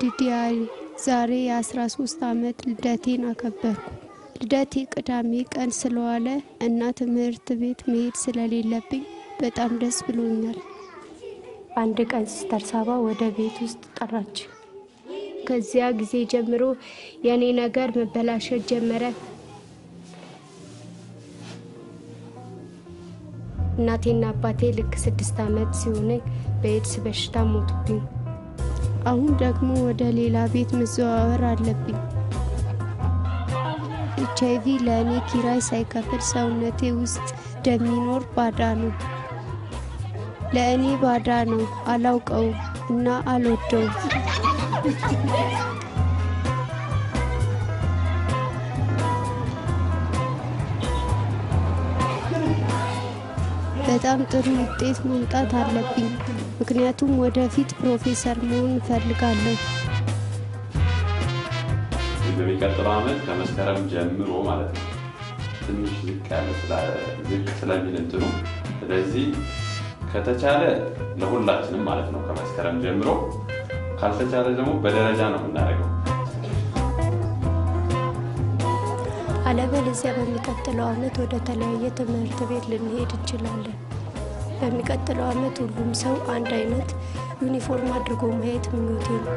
ይድድያዬ፣ ዛሬ የ13 ዓመት ልደቴን አከበርኩ። ልደቴ ቅዳሜ ቀን ስለዋለ እና ትምህርት ቤት መሄድ ስለሌለብኝ በጣም ደስ ብሎኛል። አንድ ቀን ሲስተር ሳባ ወደ ቤት ውስጥ ጠራች። ከዚያ ጊዜ ጀምሮ የእኔ ነገር መበላሸት ጀመረ። እናቴና አባቴ ልክ 6 ዓመት ሲሆነኝ በኤድስ በሽታ ሞቱብኝ። አሁን ደግሞ ወደ ሌላ ቤት መዘዋወር አለብኝ። ኤች አይቪ ለእኔ ኪራይ ሳይከፍል ሰውነቴ ውስጥ እንደሚኖር ባዳ ነው። ለእኔ ባዳ ነው፣ አላውቀውም እና አልወደውም። በጣም ጥሩ ውጤት ማምጣት አለብኝ፣ ምክንያቱም ወደፊት ፕሮፌሰር መሆን እፈልጋለሁ። በሚቀጥለው ዓመት ከመስከረም ጀምሮ ማለት ነው፣ ትንሽ ዝቅ ያለ ዝቅ ስለሚል እንትኑ፣ ስለዚህ ከተቻለ ለሁላችንም ማለት ነው ከመስከረም ጀምሮ፣ ካልተቻለ ደግሞ በደረጃ ነው የምናደርገው። አለበለዚያ በሚቀጥለው ዓመት ወደ ተለያየ ትምህርት ቤት ልንሄድ እንችላለን። በሚቀጥለው ዓመት ሁሉም ሰው አንድ አይነት ዩኒፎርም አድርጎ ማየት ምኞቴ ነው።